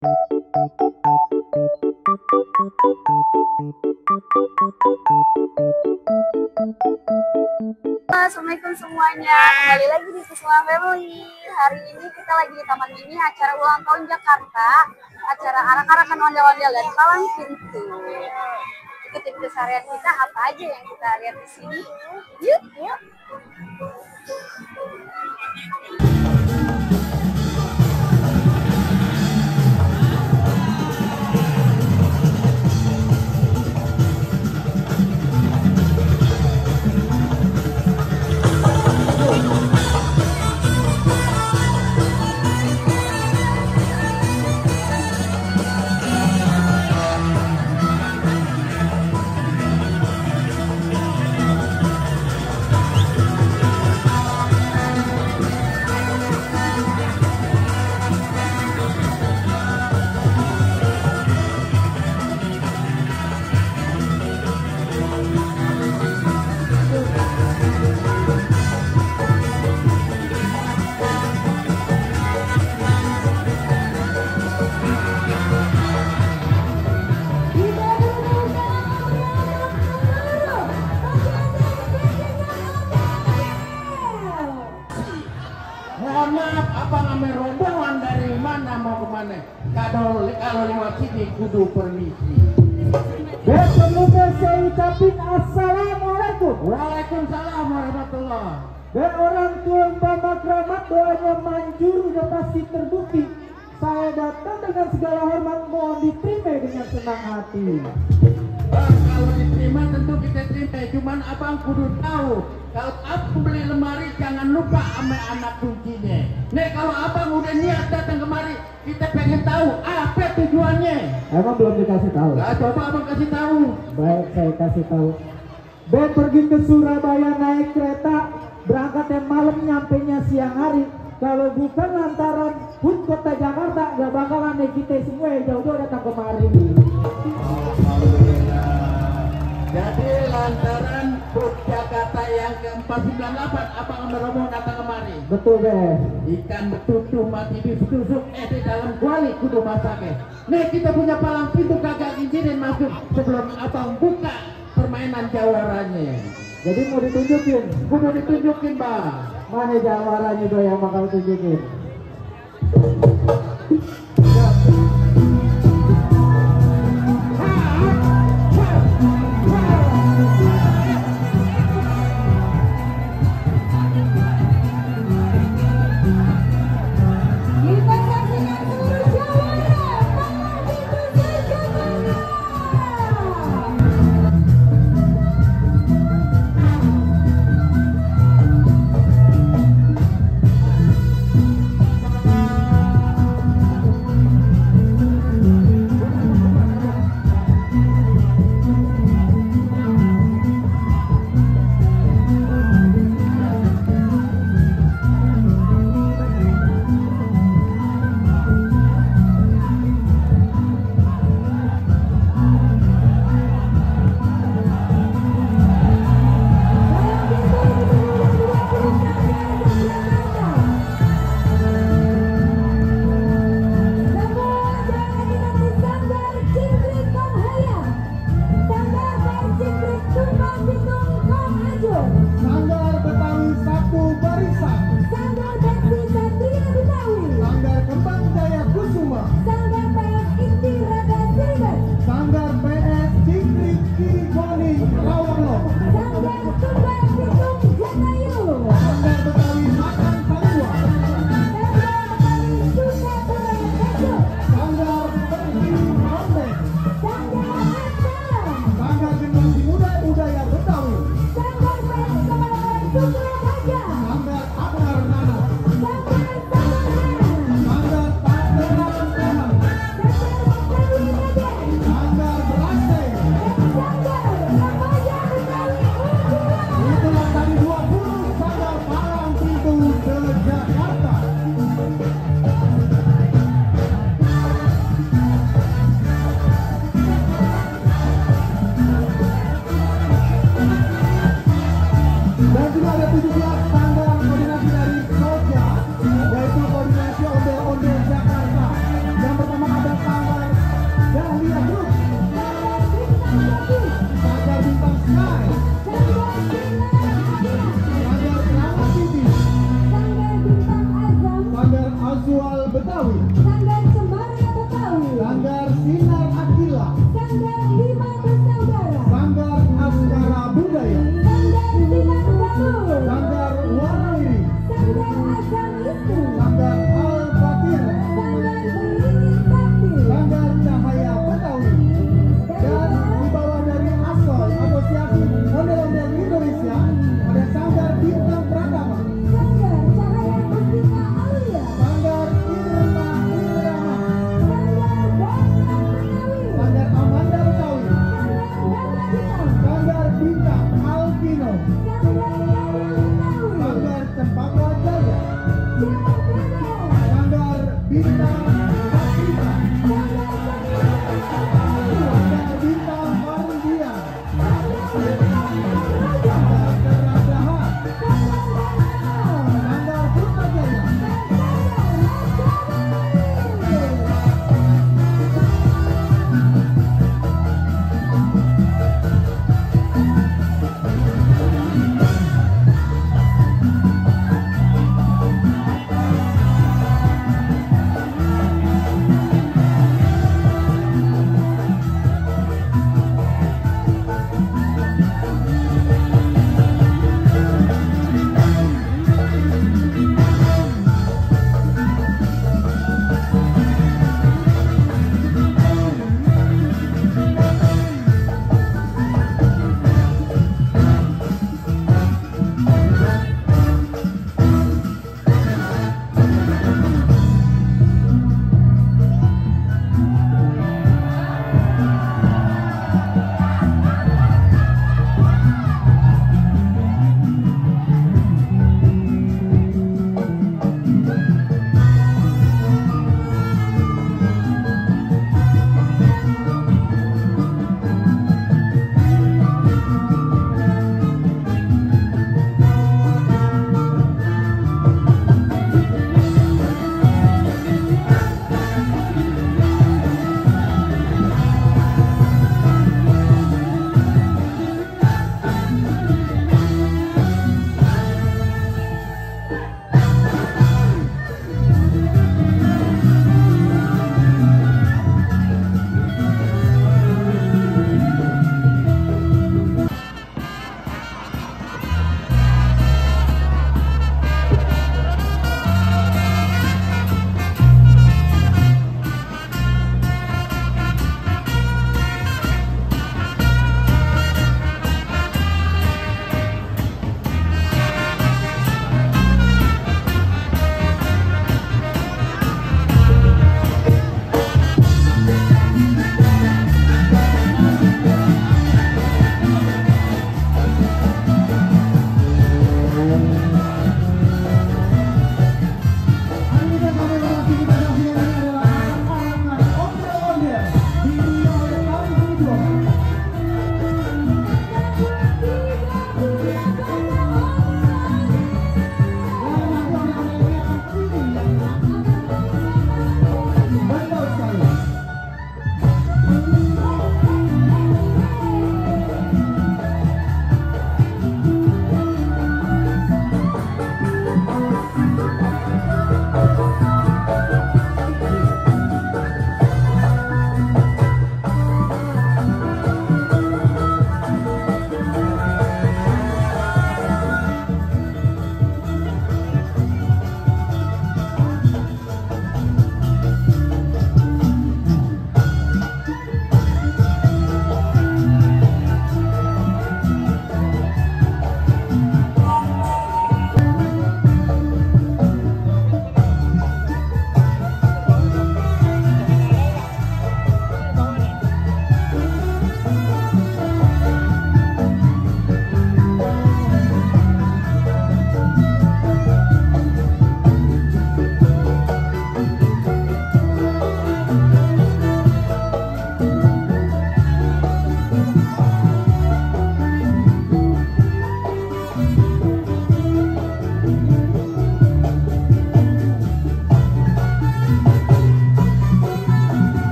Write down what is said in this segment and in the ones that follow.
Assalamualaikum semuanya, kembali lagi di Kusuma Family. Hari ini kita lagi di Taman Mini, acara ulang tahun Jakarta, acara arak-arakan ondel-ondel dan palang pintu. Ikutin keseharian kita, apa aja yang kita lihat di sini. Yuk, yuk. Maaf, apa ngambil rombongan dari mana mau kemana? Kalau lewat sini kudu permisi. Sebelumnya saya ucapin assalamualaikum. Waalaikumsalam warahmatullah. Dan orang tua Mbak Keramat doanya manjur udah pasti terbukti. Saya datang dengan segala hormat, mohon diterima dengan senang hati. Kalau diterima tentu kita terima, cuman abang kudu tahu kalau abang beli lemari jangan lupa sama anak kuncinya. Nih kalau abang udah niat datang kemari, kita pengen tahu apa tujuannya. Emang belum dikasih tahu? Nah, coba abang kasih tahu. Baik, saya kasih tahu. Ben pergi ke Surabaya naik kereta, berangkatnya malam, nyampenya siang hari. Kalau bukan lantaran HUT Kota Jakarta, gak bakalan nih kita semua yang jauh-jauh datang kemari. Jadi lantaran HUT Jakarta yang ke-498 abang merombong datang kemari. Betul, Ben. Ikan betutuh mati ditusuk di dalam kuali kudu masaknya. Nih kita punya palang pintu kagak izinin masuk sebelum abang buka permainan jawaranya. Jadi mau ditunjukin? Kudu ditunjukin bang. Mana jawarannya do yang bakal tunjukin?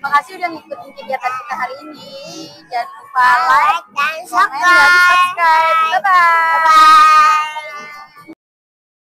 Makasih udah ngikutin kegiatan kita hari ini. Jangan lupa like dan subscribe. Bye-bye.